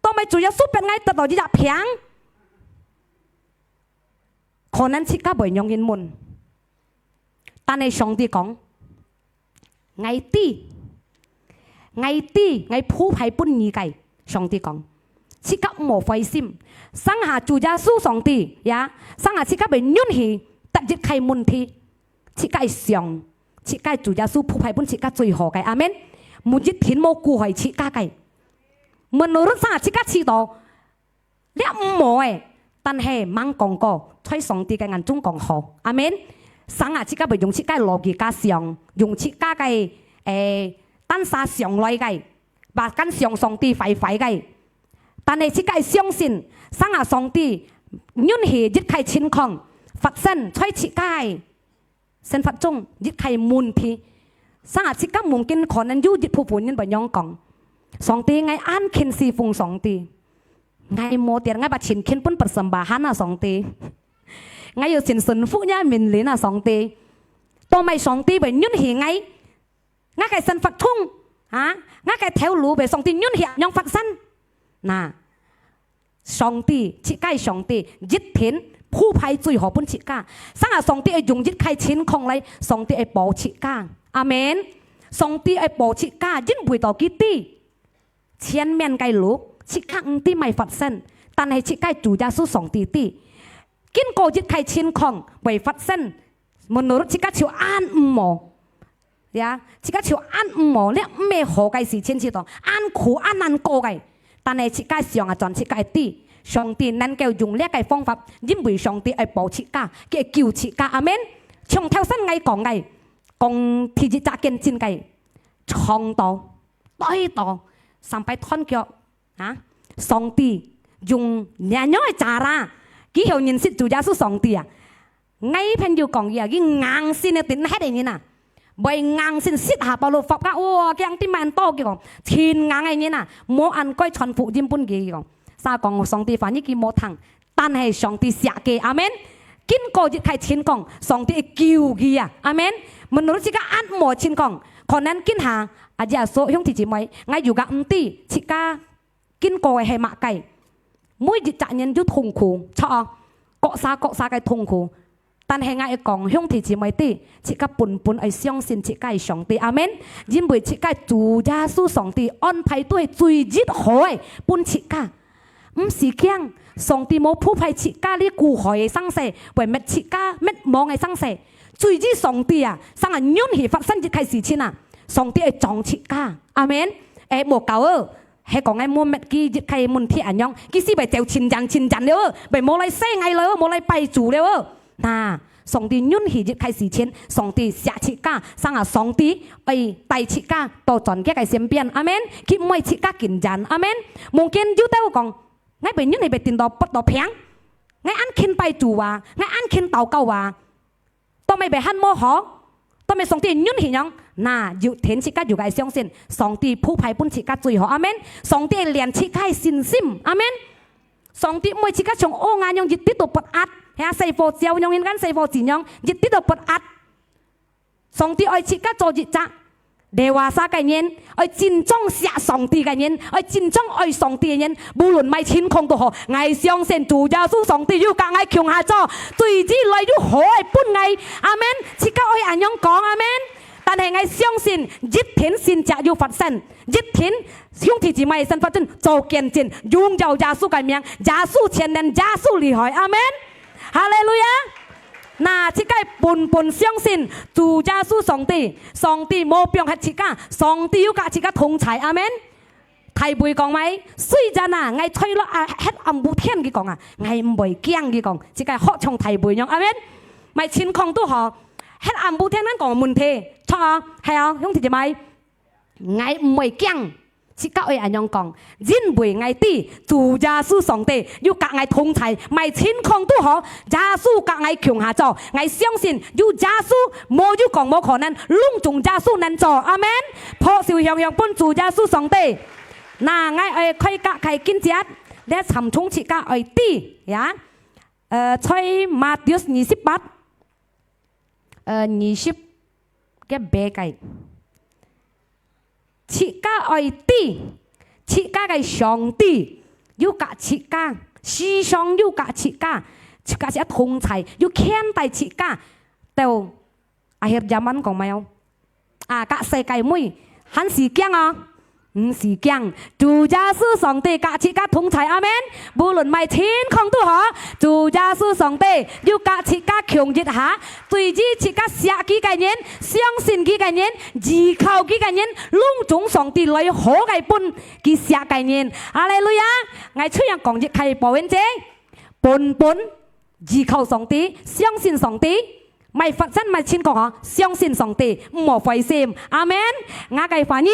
做麼个主耶穌分𠊎得到這隻病？可能自家會恁樣問。但係上帝講， 𠊎知，𠊎知，𠊎鋪排分你个，上帝講。自家毋好灰心，上下主耶穌上帝，呀，上下自家會允許得一切問題，自家愛想，自家主耶穌鋪排分自家最好个。阿門。無一定無顧害自家个。Menurut上下自家試著， 這毋好个，但係吂講過，在上帝个眼中講好。阿門。上下自家會用自家个logika想，用自家个，誒，單儕想來个，bahkan想上帝壞壞个。但係自家愛相信，上下上帝允許一切情況發生在自家个 生活中一切問題，上下自家mungkin可能有一部分人會恁樣講：上帝，𠊎恁勤侍奉上帝，𠊎無跌，𠊎把錢獻分persembahan啊，上帝，𠊎有盡順服若命令啊，上帝，做麼个上帝會允許𠊎，𠊎个生活中，啊，𠊎个頭路會上帝允許恁樣發生？那， 上帝，自家个上帝，一定鋪排最好分自家。上下上帝愛用一切情況來，上帝愛保自家。阿門。上帝愛保自家，因為到佢知，前面个路，自家毋知麼个發生，但係自家主耶穌上帝知。經過一切情況會發生，menurut自家就恁毋好。 呀，自家就恁毋好，這毋係好个事情，試著恁苦恁難過个。但係自家想啊，轉自家个知，上帝能夠用這个方法，因為上帝愛保自家，佢愛救自家。阿門。像頭先𠊎講个，講第一隻見證个，撞到，對到，sampai斷腳，啊，上帝用恁樣个cara，佢曉認識主耶穌上帝啊。𠊎朋友講佢啊，佢硬性个頂核个人啊，會硬性食下包落法个，哇，驚啲蠻多，佢講，盡硬个人啊，無恁該傳福音分佢，佢講。Sa講上帝話語佢無聽，但係上帝惜佢，阿門。經過一切情況，上帝救佢啊，阿門。Menurut自家恁無情況，可能今下，啊，耶穌兄弟姊妹，𠊎有个毋知，自家經過个係麼个？每一隻人都痛苦，著啊，各儕各儕个痛苦。但係𠊎講，兄弟姊妹知，自家本本愛相信自家个上帝，阿門。因為自家主耶穌上帝安排都係最一好个分自家。 毋使驚，上帝無鋪排自家這苦海个生死，會滅自家滅亡个生死。最至上帝啊，生啊允許發生一个事情啊，上帝愛掌自家。阿門。誒，無搞哦，係講誒無滅佢一个問題恁樣，佢死會走親人親人了哦，會無來世界了哦，無來拜主了哦。 那，上帝允許一个事情，上帝惜自家，生啊上帝愛帶自家到全家个身邊，阿門。佢毋愛自家緊張，阿門。Mungkin有兜講，𠊎會允許會跌到發到病，𠊎恁勤拜主啊，𠊎恁勤禱告啊，到尾會還無好，到尾上帝允許樣，那，有天自家有个相信，上帝鋪排分自家最好，阿門。上帝練自家个信心，阿門。 上帝毋會自家像烏鴉樣一直都發閼，係啊，細火鳥樣，人間細火鳥樣，一直都發閼。上帝愛自家做一隻dewasa个人，愛真正惜上帝个人，愛真正愛上帝个人，無論麼个情況都好，𠊎相信主耶穌上帝有佮𠊎共下做，最至來有好个分𠊎。阿門。自家愛恁樣講，阿門。但係𠊎相信，一天神蹟有發生， 一天，兄弟姊妹生活中做見證，榮耀耶穌个名，耶穌全能，耶穌厲害，阿門。哈利路亞！那自家本本相信主耶穌上帝，上帝無放忒自家，上帝有佮自家同在，阿門。大衛講麼个？雖然啊，𠊎在落啊，黑暗烏天，佢講啊，𠊎毋會驚，佢講，自家好像大衛樣，阿門。麼个情況都好，黑暗烏天，咱講問題，著啊，係啊，兄弟姊妹。 𠊎毋會驚。自家愛恁樣講，因為𠊎知主耶穌上帝有佮𠊎同在，麼个情況都好，耶穌佮𠊎共下做。𠊎相信有耶穌，無有講無可能，攏總耶穌能做。阿門。拍手響響分主耶穌上帝。那𠊎愛開个个經節，這參從自家愛知，呀。呃，在Matius二十八， 呃，二十个八个。自家愛知，自家个上帝有佮自家，時常有佮自家，自家自家同在，有牽帶自家，到akhir zaman講麼个哦？啊，佮世界尾，還係驚哦。 毋使驚，主耶穌上帝佮自家同在，阿門。無論麼个情況都好，主耶穌上帝有佮自家共一下，對於自家惜佢个人、相信佢个人、依靠佢个人，攏總上帝來好个分佢惜个人。哈利路亞！𠊎就愛講一个保證，本本依靠上帝，相信上帝， 麼个發生麼个情況吼，相信上帝，毋好灰心。阿門。𠊎个話語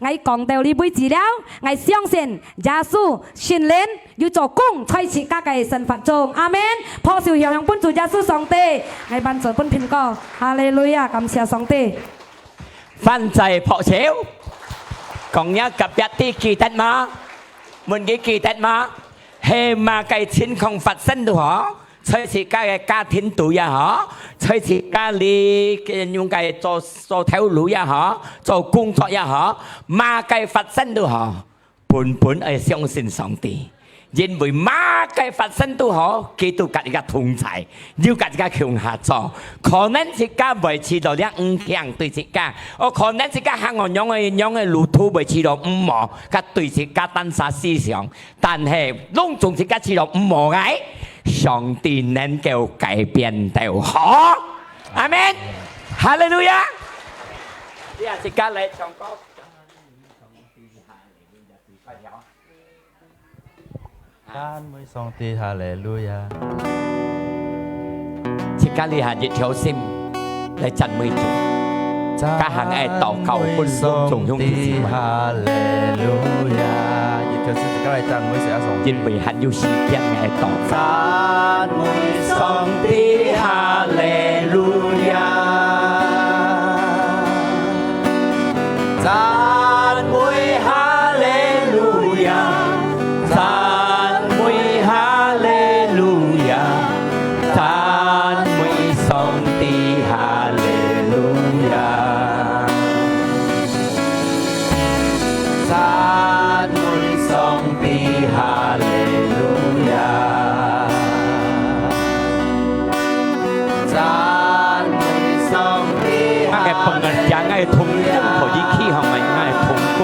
，𠊎講到這位止了，𠊎相信耶穌聖靈有做工在自家个生活中。阿門。拍手響響分主耶穌上帝，𠊎頒獎分蘋果。哈利路亞，感謝上帝。翻在拍手，講若隔壁个記得嗎？問佢記得嗎？係麼个情況發生都好， 在自家个家庭肚也好，在自家裡个用个做，做頭路也好，做工作也好，麼个發生都好，本本愛相信上帝，因為麼个發生都好，佢都佮自家同在，有佮自家共下做。可能自家會試著這毋聽對自家，哦，可能自家行个樣个，樣个路途會試著毋好，佮對自家單儕思想， 但係，攏總自家試著毋好个，上帝能夠改變到好。阿門。哈利路亞。你也自家來唱歌。讚美上帝，哈利路亞。自家這下一條心來讚美主。家下𠊎禱告，分眾兄弟姊妹。哈利路亞！一條線自家來讚美一下上帝。因為還有時間，𠊎禱告。讚美上帝，哈利路亞！讚美哈利路亞！讚美哈利路亞！ 讚美上帝，哈利路亞！讚美上帝，哈利路亞！讚美上帝，哈利路亞！𠊎个朋友，𠊎个同工可以企好嗎？𠊎个同工。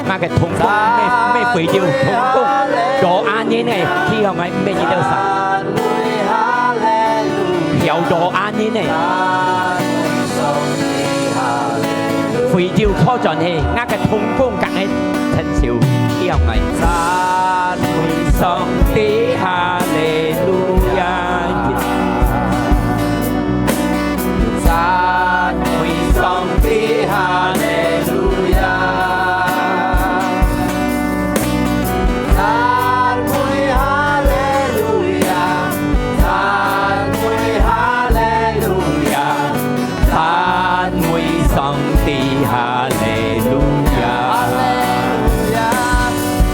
𠊎个同工，乜，乜會友同工，羅阿年个，企好𠊎乜一兜手。曉羅阿年个。會友靠轉去，𠊎个同工，同𠊎𢯭手，企好𠊎。讚美上帝，哈利路亞！ 讚美上帝，哈利路亞！讚美哈利路亞！讚美哈利路亞！讚美上帝，哈利路亞！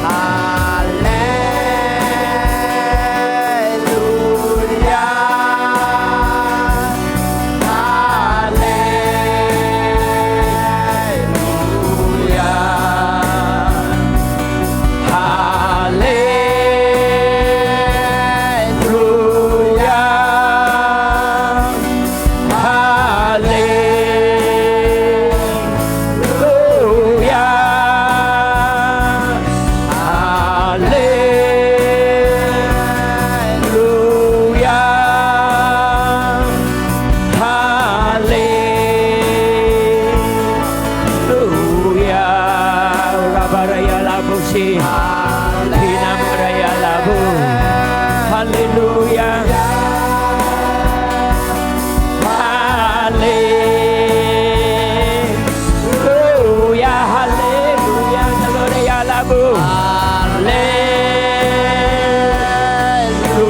哈利路亞！哈利 路亞，哈利路亞，哈利路亞。 哈利路亞，哈利路亞，哈利路亞。拉巴拉雅拉布西，提那马拉雅拉布，哈利路亚。 哈利路亚，哈利路亚，哈利路亚，哈利路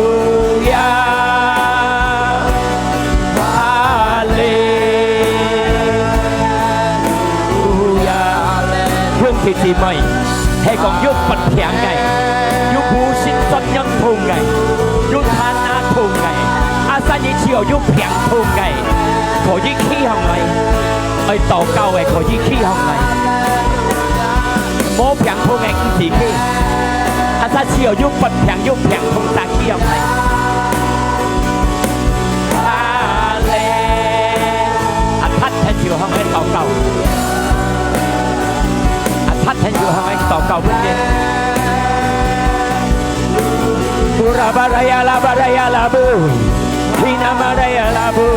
亚，哈利路亚。兄弟姊妹，係講有發病个，有無神信仰痛个，有攤拿痛个， 阿三，你只要有病痛个，可以企䟘來；愛禱告个，可以企䟘來。無病痛个，毋使企。阿三，只要有發病、有病痛，正企䟘來。哈利，阿達，𢯭手䟘來禱告。阿達，𢯭手䟘來禱告，分別。 Urabaraya labaraya labu. Hinamaraya labu.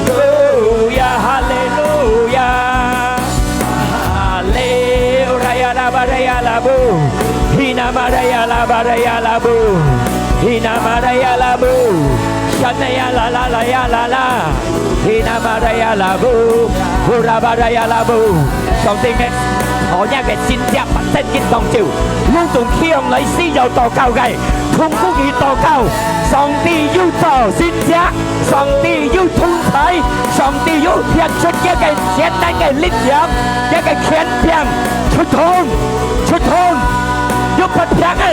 Haleluya, haleluya. Haleluya, labaraya labu. Hinamaraya labaraya labu. Hinamaraya labu. Shanaya la la la ya la la. Hinamaraya labu, hurabaraya labu。上帝个，哦，若个神蹟發生緊當中，攏總企䟘來需要禱告个，通過佢禱告，上帝有做神蹟，上帝有同在，上帝有顯出佢个全能个力量，佢个權柄，出動，出動，有發病个，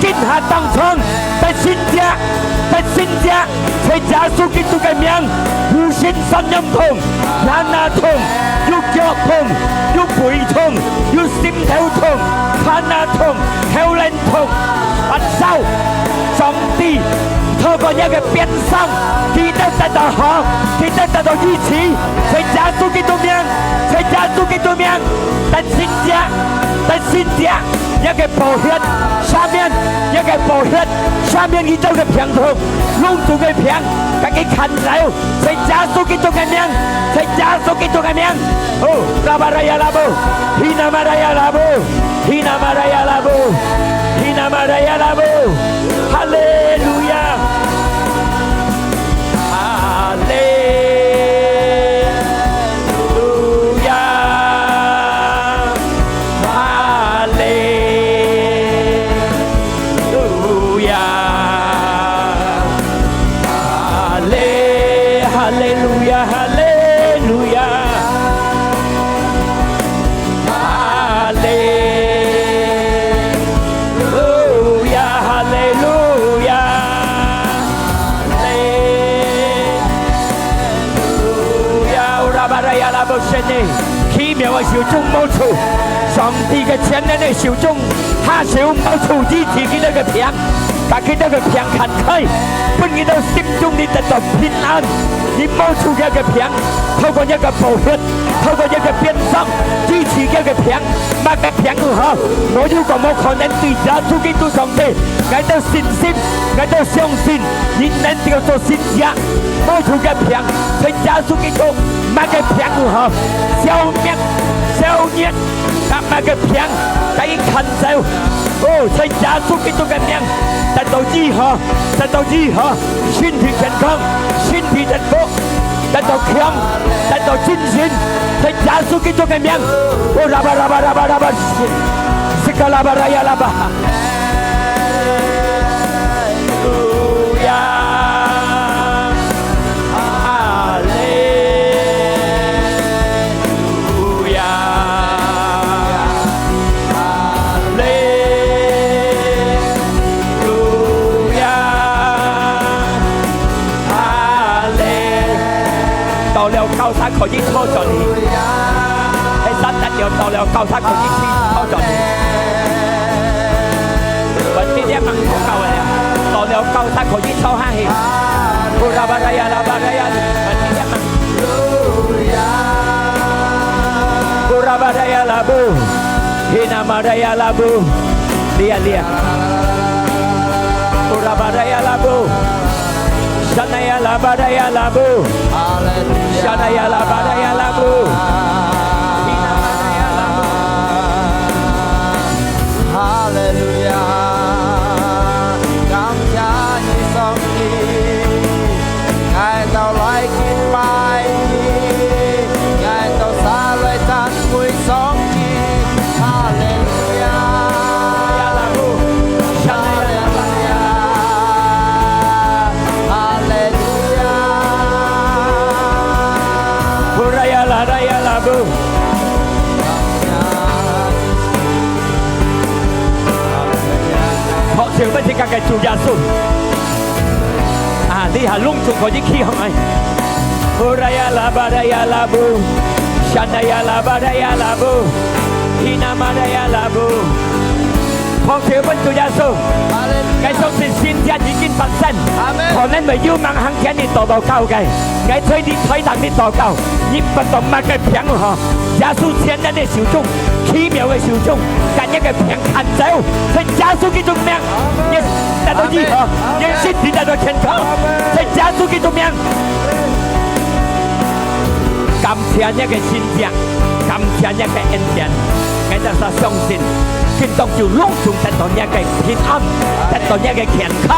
今下當場，得神蹟，得神蹟。 在耶穌基督个名，無神散陰痛、難拿痛、有腳痛、有背痛、有心頭痛、攤拿痛、口輪痛、發燒，上帝透過若个鞭傷，佢兜得到好，佢兜得到醫治。在耶穌基督名，在耶穌基督名，得神蹟，得神蹟。 若个寶血，赦免，若个寶血，赦免佢兜个病痛，攏總个病，甲佢牽走，在耶穌基督个名，在耶穌基督个名。哦，拉巴拉呀拉布，希那马拉呀拉布，希那马拉呀拉布，希那马拉呀拉布，哈利路亚，哈利哈利路亞，哈利路亞，哈利路亞，哈利路亞，哈利路亞。哦，拉巴拉呀，拉巴神呢？奇妙个手中摸出，上帝个全能个手中，下手摸出醫治佢兜个病。 甲佢兜个病掀開，分佢兜心中裡得到平安。你摸出佢个病，透過佢个寶血，透過佢个鞭傷，醫治佢个病，麼个病都好，無有講無可能對耶穌基督上帝，𠊎兜信心，𠊎兜相信，你能夠做神蹟，摸出佢个病，在耶穌基督，麼个病都好，消滅，消滅。 甲麼个病，甲佢牽走。哦，在耶穌基督个名，得到醫好，得到醫好，身體健康，身體得福，得到強，得到精神，在耶穌基督个名。哦，拉巴拉巴拉巴拉巴，西卡拉巴拉呀拉巴。 路亞，哈利路亞，哈利路亞，哈利。到了高山可以坐著你，係撒旦了，到了高山可以去坐著你。 問題這問題到位啊，到了高山可以坐下去。布拉巴拉呀，拉巴拉呀，問題這問。布拉巴拉呀，拉布，希那马拉呀，拉布，利亚利亚。布拉巴拉呀，拉布。 Shanaya labadaya labu. Hallelujah. Shanaya labadaya labu. Hinamaya labu. Hallelujah. 感謝你，上帝，𠊎兜來敬拜你，𠊎兜儕來讚美上帝。 哈利路亞，哈利路亞，哈利路亞。Huraya laraya labu. 拍手分自家个主耶穌。啊，這下攏總可以企起來。Huraya labadaya labu. Shanaya labadaya labu. Hinamadaya labu. 拍手分主耶穌。哈利路亞。𠊎相信神蹟已經發生。阿門。可能會有人行前你禱告个，𠊎在你台頂你禱告，你不懂麼个病吼，耶穌全能个手中，奇妙个手中，將你个病趕走，在耶穌基督名，你得到醫好，你身體得到健康，在耶穌基督名。 感謝你个神蹟，感謝你个恩典，𠊎兜儕相信，今當晝攏總得到你个平安，得到你个健康。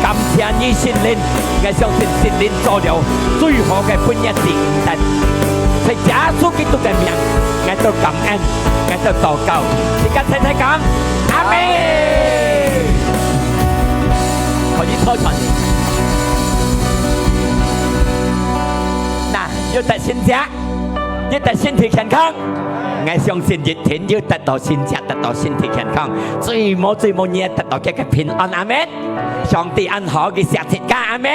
感謝你聖靈，𠊎相信聖靈做了最好个分你知恩典。在耶穌基督个名，𠊎兜感恩。 𠊎兜禱告，自家齊齊講，阿們。可以坐轉去。那，有得神蹟，有得身體健康。𠊎相信一定有得到神蹟，得到身體健康。最無最無，你也得到佢个平安，阿們。上帝恁好，佢惜自家，阿們。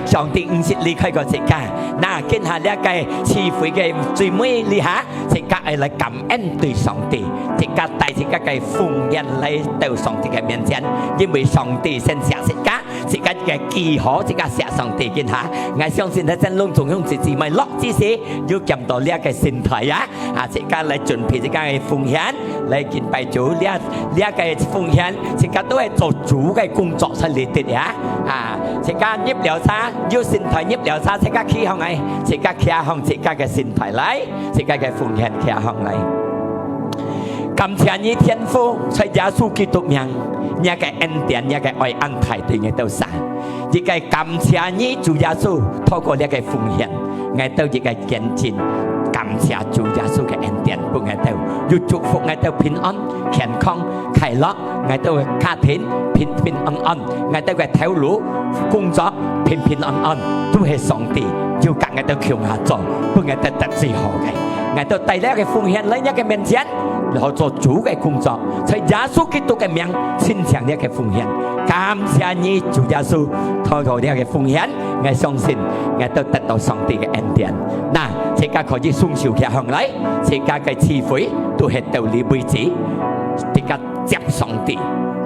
上帝毋識離開過自家。那，今下這个聚會个最尾這下，自家愛來感恩對上帝，自家帶自家个奉獻來到上帝个面前，因為上帝先惜自家，自家个祈禱，自家惜上帝。今下，𠊎相信在這攏總兄弟姊妹落之時，有見到這个神台啊，啊，自家來準備自家个奉獻。 來敬拜主，這，這个奉獻，自家都係做主个工作在裡底呀。啊，自家入了車，有心態入了車，自家企起來，自家企起自家个心態來，自家个奉獻企起來。感謝你天父，在耶穌基督名，你个恩典，你个愛恁大對𠊎兜儕。一个感謝你主耶穌，透過這个奉獻，𠊎兜一个見證，感謝主耶穌个恩典分𠊎兜，又祝福𠊎兜平安、健康、快樂，𠊎兜个家庭平平安安，𠊎兜个頭路、工作平平安安，都係上帝有佮𠊎兜共下做，分𠊎兜得最好个。𠊎兜帶了个奉獻來若个面前，然後做主个工作，在耶穌基督个名，清淨若个奉獻。感謝你，主耶穌，透過若个奉獻，𠊎相信𠊎兜得到上帝个恩典。那，自家可以雙手擎䟘來，自家个聚會都係到這為止，自家接上帝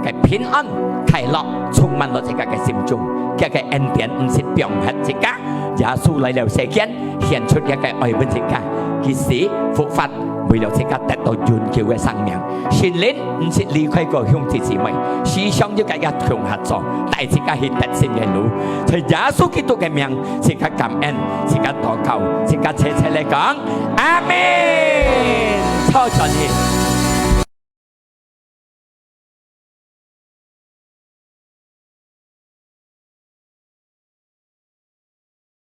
个平安、快樂充滿了自家个心中，佢个恩典毋識放忒自家。耶穌來了世間，顯出佢个愛分自家，佢死復活，為了自家得到永久个生命。聖靈毋識離開過兄弟姊妹，時常有佮佢共下做，帶自家去得勝个路。在耶穌基督个名，自家感恩，自家禱告，自家齊齊來講，阿們。超讚个。